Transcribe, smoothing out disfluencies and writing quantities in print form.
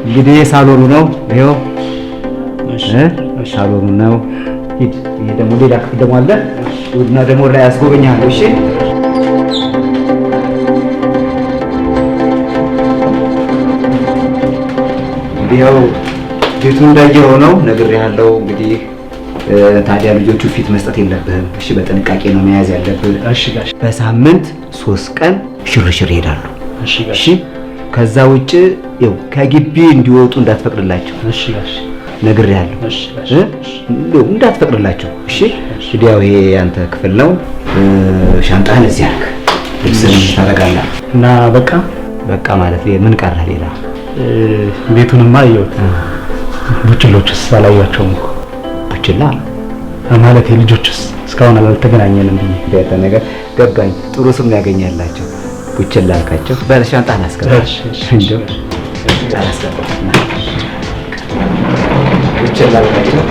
እንግዲህ ሳሎኑ ነው። ይኸው ሳሎኑ ነው። ሂድ። ይሄ ደግሞ ሌላ ክፍል ደግሞ አለ። እና ደግሞ ላይ አስጎበኛለሁ። እሺ። እንግዲህ ያው ቤቱ እንዳየኸው ነው፣ ነግሬሃለሁ። እንግዲህ ታዲያ ልጆቹ ፊት መስጠት የለብህም። እሺ፣ በጥንቃቄ ነው መያዝ ያለብህ። እሺ ጋሽ። በሳምንት 3 ቀን ሽርሽር ይሄዳሉ። እሺ ጋሽ። እሺ፣ ከዛ ውጭ ይኸው ከግቢ እንዲወጡ እንዳትፈቅድላቸው። እሺ ጋሽ። ነግሬሃለሁ። እሺ ጋሽ። እንደው እንዳትፈቅድላቸው። እሺ፣ እንግዲህ ያው ይሄ ያንተ ክፍል ነው። ሻንጣህን እዚህ አድርግ፣ ልብስህን ታደርጋለህ። እና በቃ በቃ ማለት ምን ቀረህ ሌላ? ቤቱንማ አየሁት። ቡችሎቹስ አላያቸውም እኮ። ቡችላ? ማለት ልጆቹስ እስካሁን አልተገናኘንም ብዬ። ያንተ ነገር ገባኝ። ጥሩ ስም ያገኛላቸው ቡችላ አልካቸው። በል ሻንጣህን አስገባ። እሺ። እንደው ሻንጣህን አስገባ። ቡችላ አልካቸው።